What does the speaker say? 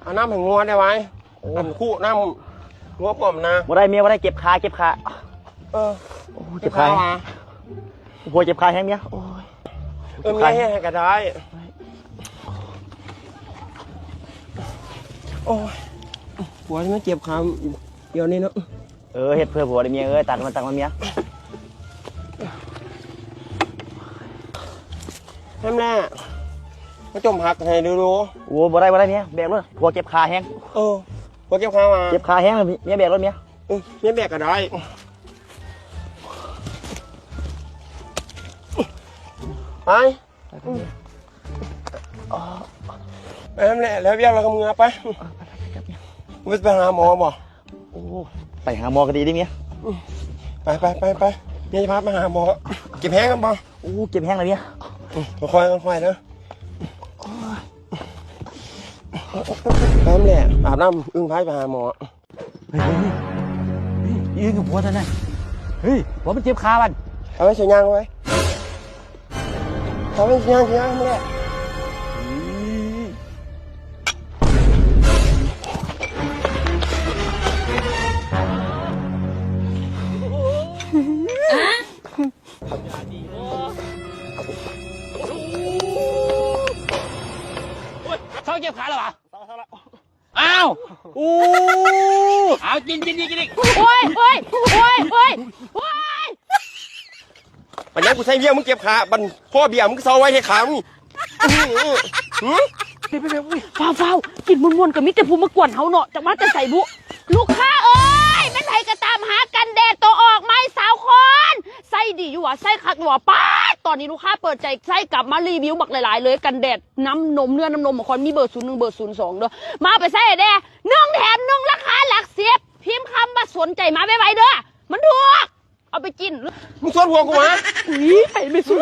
ເອົານ້ຳໃຫ້ງົວແດ່ໄວ. ໂອ້ ອັນຄຸນ້ຳງົວປ້ອມນະ. ບໍ່ໄດ້ເມຍ ບໍ່ໄດ້ ເຈັບຂາ ເຈັບຂາ. ເອີ ໂອ້ ເຈັບຂາ ເຈັບຂາຫວາ? ໂອ້ ເຈັບຂາແຮງເມຍ. ໂອ້ຍ ເອີ ເຈັບຂາ ເມຍເຮັດໃຫ້ກໍໄດ້. ໂອ້ຍ ຜົວມັນເຈັບຂາດຽວນີ້ເນາະ. ເອີ ເຮັດເພື່ອຜົວເດ້ເມຍເອີຍ. ຕັກມາ ຕັກມາເມຍ. ແຮມແຫຼະ ມາຈົ່ມຜັກໃຫ້ດູໆ. ໂອ້ ບໍ່ໄດ້ ບໍ່ໄດ້ເມຍ ແບກເລີຍ ຜົວເຈັບຂາແຮງ. ເອີ ຜົວເຈັບຂາຫວາ? ເຈັບຂາແຮງ ເມຍແບກໂລດເມຍ. ເອີ ເມຍແບກກໍໄດ້ ໄປ. ໄປ ໄປແມ່. ອໍ ໄປຫັ້ນແຫຼະ ແລ້ວວຽກແລ້ວກໍເມືອໄປ. ເອີ ໄປ ໄປ ໄປກັບເມຍ. ໄປຫາໝໍບໍ່? ໂອ້ ໄປຫາໝໍກໍດີເດ້ເມຍ. ອືມ ໄປ ໄປ ໄປ ໄປ ເມຍຈະພາໄປຫາໝໍ. ເຈັບແຮງກັນບໍ່? ໂອ້ ເຈັບແຮງແລ້ວເມຍ. ອືມ ຄ່ອຍໆ ຄ່ອຍໆ ເດີ. ໄປຫັ້ນແຫຼະ ອາບນ້ຳ ອຶ້ງພາໄປຫາໝໍ. ເຮີ້ຍ ເຮີ້ຍ ເຮີ້ຍ ອີອຶ້ງກັບຜົວຊັ້ນນະ. ເຮີ້ຍ ຜົວມັນເຈັບຂາມັນ. ເອົາໄວ້ ຊິຍ່າງໄວ້ ເອົາໄວ້ ຊິຍ່າງ ຊິຍ່າງແຫຼະ. ເຊົາເຈັບຂາແລ້ວຫວາ? ເຊົາ ເຊົາແລ້ວ. ອ້າວ ອູ້ ເອົາ ກິນ ກິນອີກ ກິນອີກ. ໂອ້ຍ ໂອ້ຍ ໂອ້ຍ ໂອ້ຍ ໂອ້ຍ. ບັດຍາມກູໃສ່ວຽກ ມຶງເຈັບຂາ ບັດພໍ້ເບຍ ມຶງກໍເຊົາໄວແທ້ຂາມຶງ. ອື້ ຫື ຟ້າວໆ ກິນມ່ວນໆ ກໍມີແຕ່ຜູ້ມາກວນເຮົາເນາະ ຈັກມາແຕ່ໃສບຸ. ລູກຄ້າເອີຍ ແມ່ນໃຜກໍຕາມຫາກັນແດດໂຕອອກໃໝ່ສາວຄອນ ໃຊ້ດີຢູ່ຫວາ ໃຊ້ຄັກຢູ່ຫວາ. ປາດ ຕອນນີ້ລູກຄ້າເປີດໃຈໃຊ້ ກັບມາຣີວິວບັກຫຼາຍໆ ເລີຍ ກັນແດດ ນ້ຳນົມ ເນື້ອນ້ຳນົມຂອງຂ້ອຍມີເບີສູນໜຶ່ງ ເບີສູນສອງເດີ ມາເອົາໄປໃຊ້ແດ່ ໜຶ່ງແຖມໜຶ່ງ ລາຄາຫຼັກສິບ ພິມຄຳວ່າສົນໃຈມາໄວໆເດີ ມັນຖືກ ເອົາໄປກິນ. ມຶງຊວນຜົວກູຫວາ? ອຸ້ຍ ໄປແມ່ສູ.